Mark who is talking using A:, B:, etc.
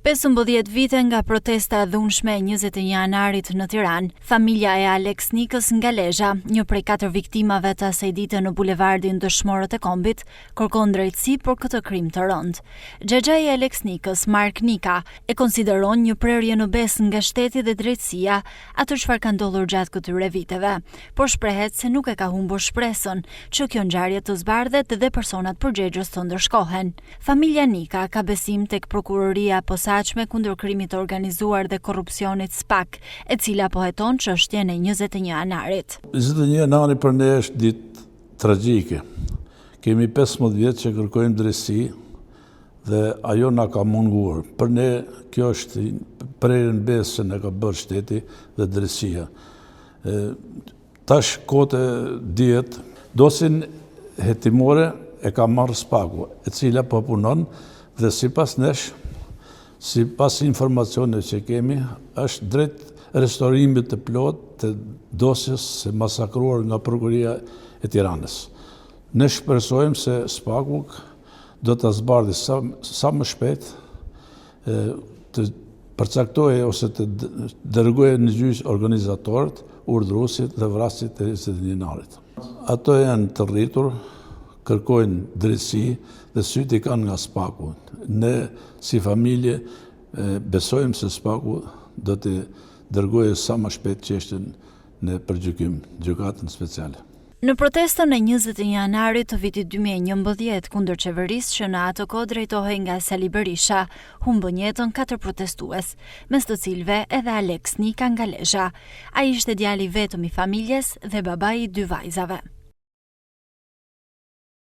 A: 15 vite nga protesta e dhunshme e 21 janarit në Tiranë, familja e Aleks Nikës nga Lezha, një prej katër viktimave të asaj dite në bulevardin Dëshmorët e Kombit, kërkon drejtësi për këtë krim të rëndë. Xhaxhai i Aleks Nikës, Mark Nika, e konsideron një prerje në besë nga shteti dhe drejtësia atë çfarë ka ndodhur gjatë këtyre viteve, por shprehet se nuk e ka humbur shpresën që kjo ngjarje të zbardhet dhe personat përgjegjës të ndëshkohen. Familja Nika ka besim tek Prokuroria e Posaçme kundër Krimit të Organizuar dhe Korrupsionit SPAK, e cila po heton çështjen e 21 janarit.
B: 21 janari për ne është ditë tragjike. Kemi 15 vjet që kërkojmë drejtësi dhe ajo na ka munguar. Për ne kjo është prerje në besë që na ka bërë shteti dhe drejtësia. Tash kot e dihet, dosjen hetimore e ka marrë SPAK-u, e cila po punon dhe sipas nesh, sipas informacioneve që kemi, është drejt restaurimit të plotë të dosjes së masakruar nga Prokuroria e Tiranës. Ne shpresojmë se SPAK-u do ta zbardhë sa, sa më shpejt të përcaktojë ose të dërgojë në gjyq organizatorët, urdhëruesit dhe vrasësit e 21 janarit. Ato janë të rritur, kërkojnë drejtësi dhe sytë i kanë nga SPAK-u. Ne si familje besojmë se SPAK-u do të dërgojë sa më shpejt çështjen në për gjykim, gjykatën speciale.
A: Në protestën e 21 janarit të vitit 2011 kundër qeverisë që në atë kohë drejtohej nga Sali Berisha, humbën jetën katër protestues, mes të cilëve edhe Aleks Nika nga Lezha. Ai ishte djali i vetëm i familjes dhe babai i dy vajzave.